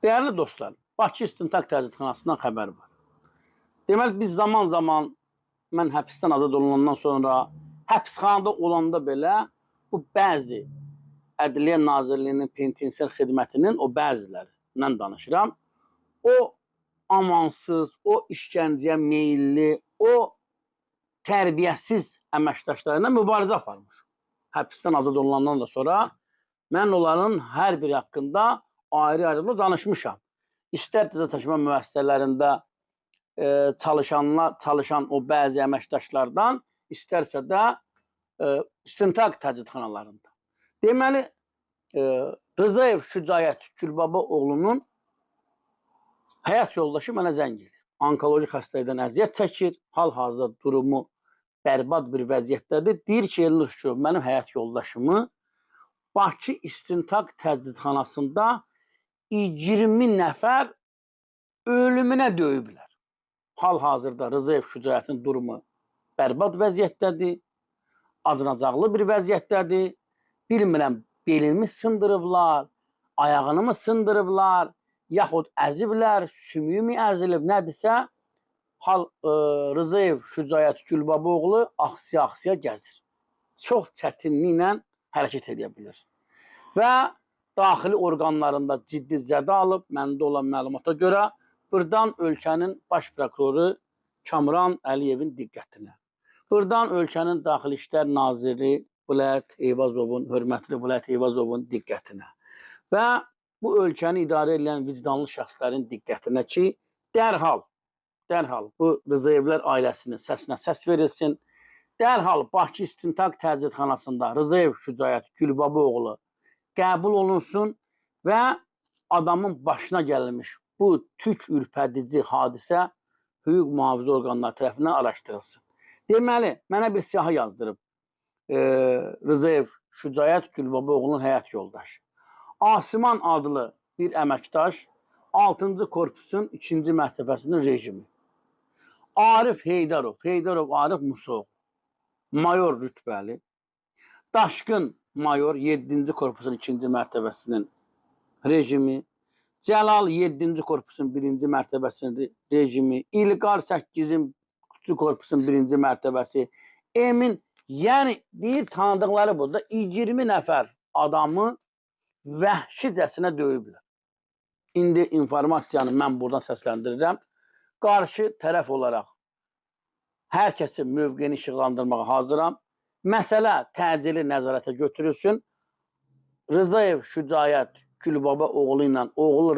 Dəyərli dostlar, Bakı İstintaq Təcridxanasından xəbər var. Deməli, biz zaman-zaman mən həbsdən azad olunandan sonra həbsxanada olanda belə bu bəzi Ədliyyə Nazirliyinin penitensiar xidmətinin o bəzilərindən danışıram. O amansız, o işgəncəyə meyilli, o tərbiyəsiz əməkdaşları ilə mübarizə aparmış. Həbsdən azad olunandan da sonra mən onların hər biri haqqında ayrı-ayrılıqda danışmışam. İstər cəzaçəkmə müəssisələrində çalışan o bəzi əməkdaşlardan, istərsə də istintaq təcridxanalarında. Deməli, Rzayev Şücaət Gülbaba oğlunun həyat yoldaşı mənə zəng edir. Onkoloji xəstəlikdən əziyyət çəkir, hal-hazırda durumu bərbad bir vəziyyətdədir. Deyir ki, Elnur Şükür, mənim həyat yoldaşımı Bakı İstintaq Təcridxanasında 20 nəfər ölümünə döyüblər. Hal-hazırda Rzayev Şücaətin durumu bərbad vəziyyətdədir, acınacaqlı bir vəziyyətdədir. Bilmirəm, belini sındırıblar, ayağını mı sındırıblar, yaxud əziblər, sümüyü mü əzilib, nədirsə, Rzayev Şücaət Gülbabaoğlu axsiya-axsiya gəzir. Çox çətinliklə hərəkət edə bilir. Və daxili orqanlarında ciddi zədə alıb, məndə olan məlumata görə, buradan ölkənin baş prokuroru Kamran Əliyevin diqqətinə. Buradan ölkənin Daxili İşlər Naziri Vilayət Eyvazovun, hörmətli Vilayət Eyvazovun diqqətinə. Və bu ölkəni idarə edən vicdanlı şəxslərin diqqətinə ki, dərhal bu Rzayevlər ailəsinin səsinə səs verilsin. Dərhal Bakı İstintaq Təcridxanasında Rzayev Şücaət Gülbabaoğlu qəbul olunsun və adamın başına gəlmiş bu tük ürpədici hadisə hüquq mühafizə orqanları tərəfindən araşdırılsın. Deməli, mənə bir siyahı yazdırıb Rzayev Şücaət Gülbabaoğlunun həyat yoldaşı. Asiman adlı bir əməkdaş 6-cı korpusun 2-ci mərtəbəsinin rejimi. Arif Heydarov, Heydarov Arif Musaoğlu, mayor rütbəli. Daşqın mayor 7-ci korpusun 2-ci mərtəbəsinin rejimi. Cəlal 7-ci korpusun 1-ci mərtəbəsinin rejimi. İlqar 8-ci korpusun 1-ci mərtəbəsi. Emin, yəni bir tanıdıqları burada 20 nəfər adamı vəhşicəsinə döyüblər. İndi informasiyanı mən buradan səsləndirirəm. Qarşı tərəf olaraq hər kəsin mövqeyini işıqlandırmağa hazıram. Məsələ təcili nəzarətə götürülsün. Rzayev Şücaət Gülbaba oğlu ilə oğlu